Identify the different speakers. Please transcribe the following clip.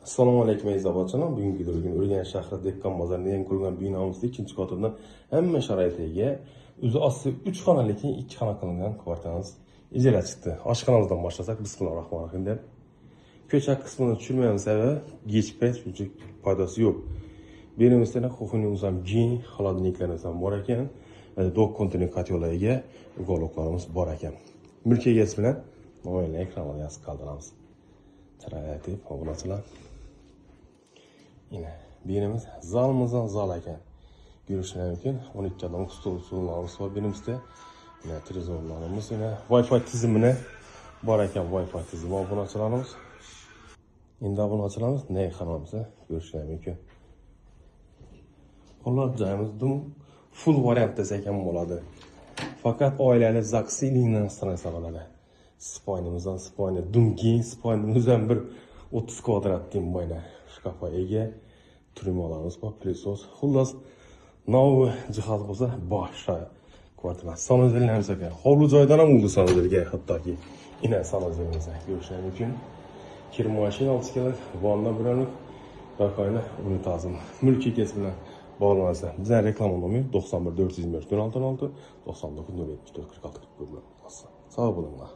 Speaker 1: Assalomu alaykum, aziz obunachilar. Bugungi videoda Urganch shahri Dehqon bozorida yangi qurilgan binomizda ikkinchi qatida hamma sharoitga ega, o'zi asli 3 xona, lekin 2 xona qilingan kvartiramiz ijara chiqdi. Oshxonamizdan boshlasak, bismillahir rohmanir rohim deb. Ko'cha qismini tushirmaymiz, sababi kech payt, chunki foydasi yo'q. Berimizda кухня miz ham keng, холодильник larimiz ham bor ekan. Двухконтурный котёл ga ega, уголок larimiz bor ekan. Mulk egasi bilan nomerni ekranga yozib qoldiramiz. Chiroyli, obunachilar. Yine birimiz zalımızdan zal ekan. Görüşler mümkün. 12 adam stol stullarimiz var birimizde. Yine televizorlarimiz, yine Wi-Fi tizimine bor ekan, Wi-Fi tizimi, obunachilarimiz. Endi, obunachilarimiz, ne xonamizni ko'rishlar mumkin. Xullas, joyimiz dum full variant desak ham bo'ladi. Faqat oilali ЗАГС stansiya bo'ladi. Спальня mizdan спальня, dum keng спальня miz ham bir 30 kvadrat deyim bayna. Shkafga ega, трюмо larimiz bor, пылесос. Xullas, новый jihoz bo'lsa, boshqa kvartira. Санузел larimiz ekan. Hovli joyidan ham uldi санузел ga hattoki. Ina санузел imiz ko'rishlar mumkin. Kir mashina olib keladi, vanna bir o'rinlik, раковина, unitazim. Mulk egasi bilan bog'lansa, bizning reklama nomeri 91 424 06 06, 99 074 46 44. Sog' bo'linglar.